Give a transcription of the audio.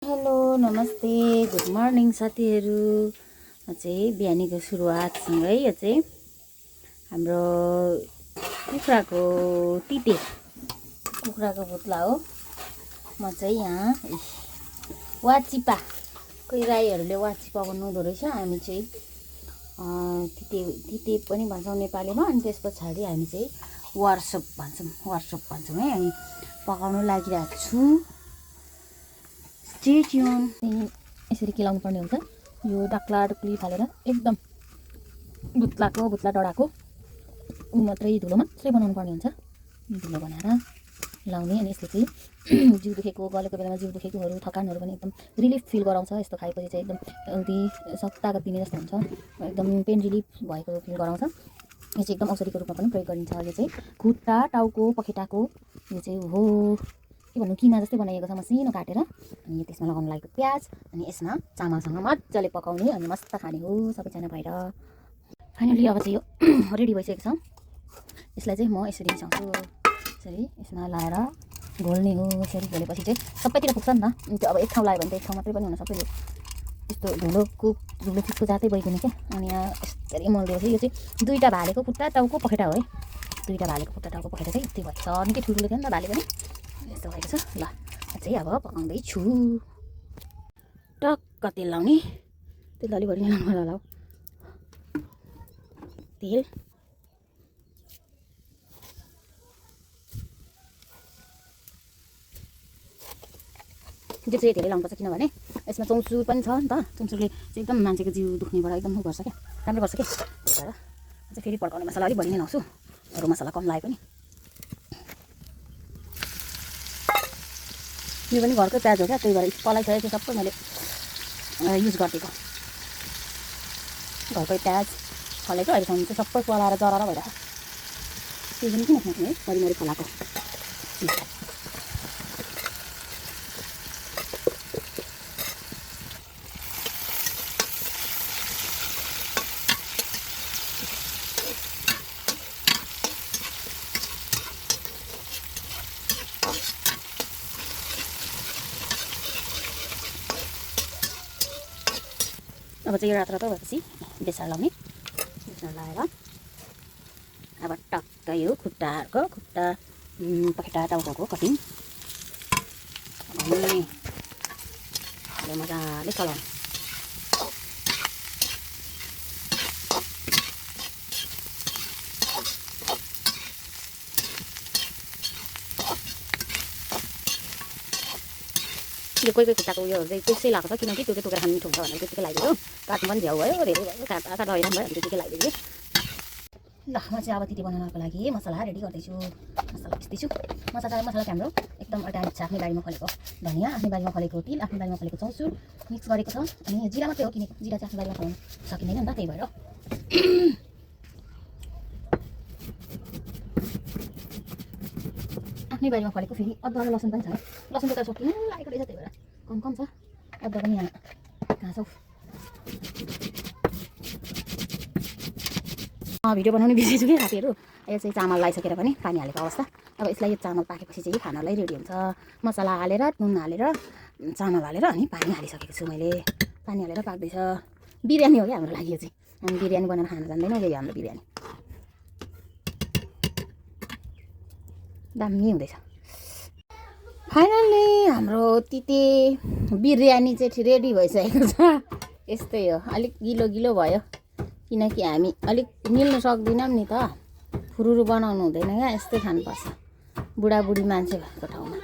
Hello नमस्ते good morning साथीहरू। चाहिँ बिहानीको सुरुवातसँगै यो चाहिँ हाम्रो कुखुराको कुखुराको पुत्ला हो। म चाहिँ यहाँ वाचिपा, कोही राईहरूले वाचिपा भन्नुहुँदो रहेछ, हामी चाहिँ तिते पनि भन्छौँ नेपालीमा। अनि त्यस पछाडि हामी चाहिँ वर्कसप भन्छौँ है। अनि पकाउनु लागिरहेको छु। Stay tune. यसरी केलाउनु पर्ने हुन्छ। यो डाक्ला डुक्ली फालेर एकदम बुत्ला डढाको धुलो मात्रै बनाउनु पर्ने हुन्छ। धुलो बनाएर लाउने। अनि यसले चाहिँ जिउ दुखेको, गलेको बेलामा जिउ दुखेकोहरू, थकानहरू पनि एकदम रिलिफ फिल गराउँछ। यस्तो खाएपछि चाहिँ एकदम तागत दिने जस्तो हुन्छ। एकदम पेन रिलिफ भएको फिल गराउँछ। यो चाहिँ एकदम औषधिको रूपमा पनि प्रयोग गरिन्छ। यो चाहिँ खुट्टा, टाउको, पखेटाको यो चाहिँ हो के भन्नु, किमा जस्तै बनाइएको छ मसिनो काटेर। अनि त्यसमा लगाउनु लागेको प्याज, अनि यसमा चामलसँग मजाले पकाउने अनि मस्त खाने हो सबैजना भएर। फाइनली अब चाहिँ यो रेडी भइसकेको छ। यसलाई चाहिँ म यसरी मिसाउँछु। यसरी यसमा लाएर घोल्ने हो। यसरी घोलेपछि चाहिँ सबैतिर पुग्छ नि त। त्यो अब एक ठाउँ लगायो भने त एक ठाउँ मात्रै पनि हुन सबैले यस्तो धुलो चिप्को जातै भइदिने क्या। अनि यहाँ यसरी मोल्दिएपछि यो चाहिँ दुईवटा भालेको खुट्टा, टाउको, पखेटा हो है। दुईवटा भालेको खुट्टा, टाउको, पखेटा चाहिँ यति भएछ। निकै ठुल्ठुलो थियो नि त भाले पनि। यस्तो भएको छ। ल चाहिँ अब पकाउँदैछु। टक्क तेल लाउने। तेल अलि बढी नै लाउनु होला हौ। तेल त्यो चाहिँ धेरै लाउनुपर्छ, किनभने यसमा चौँसुर पनि छ नि त। चौँसुरले चाहिँ एकदम मान्छेको जिउ दुख्नेबाट एकदम गर्छ क्या, राम्रो गर्छ क्या। त्यही भएर चाहिँ फेरि पड्काउने मसला अलिक बढी नै लाउँछु। अरू मसला कम लाए पनि। यो पनि घरकै प्याज हो क्या, त्यही भएर पलाइसकेको थियो सबै मैले युज गरिदिएको। घरकै प्याज फलेको अहिलेसम्म चाहिँ सबै पलाएर जराएर भइरहेको। त्यो पनि किन फ्याँक्ने है, मरिमरि फलाएको। अब चाहिँ यो रातो भएपछि बेसार लाउने। बेसार लाएर अब टक्क यो खुट्टाहरूको पखेटा, टाउको कटिङ मजाले चलाउने। यो कोही खुट्टाको उयोहरू चाहिँ त्यसै लगाएको छ, किनकि त्यो टोकेर खानु मिठो हुन्छ भनेर त्यतिकै लगाइदियो। काट्नु पनि झ्याउ भयो, धेरै भयो, काटा डहिरहनु भयो, त्यतिकै लगाइदियो। ल म चाहिँ अब तिते बनाउनको लागि मसला रेडी गर्दैछु। मसला पिस्दैछु। मसला हाम्रो एकदम अर्ग्यानिक छ। आफ्नै बारीमा फलेको धनिया, आफ्नै बारीमा फलेको तिल, आफ्नै बारीमा फलेको चौँसुर मिक्स गरेको छ। अनि जिरा मात्रै हो, किनकि जिरा चाहिँ आफ्नो बारीमा फलाउनु सकिँदैन नि त, त्यही भएर। आफ्नै बारीमा फलेको फेरि अदुवा र लसुन पनि छ है। लसुन त सकिनु लागेको रहेछ, त्यही भएर कम छ। अदुवा पनि यहाँ कहाँ छौ। भिडियो बनाउने बिर्सेछु कि साथीहरू। यो चाहिँ चामल लगाइसकेर पनि पानी हालेको अवस्था। अब यसलाई यो चामल पाकेपछि चाहिँ खानालाई रेडी हुन्छ। मसला हालेर, नुन हालेर, चामल हालेर अनि पानी हालिसकेको छु मैले। पानी हालेर पाक्दैछ। बिरयानी हो क्या हाम्रो लागि यो चाहिँ। हामी बिरयानी बनाएर खान जान्दैनौँ, यही हाम्रो बिरयानी। दामी हुँदैछ। फाइनल्ली हाम्रो तिते बिरयानी चाहिँ रेडी भइसकेको छ। यस्तै हो, अलिक गिलो भयो, किनकि हामी अलिक मिल्नु सक्दैनौँ नि त। फुरुरु बनाउनु हुँदैन क्या, यस्तै खानुपर्छ बुढाबुढी मान्छे भएको ठाउँमा।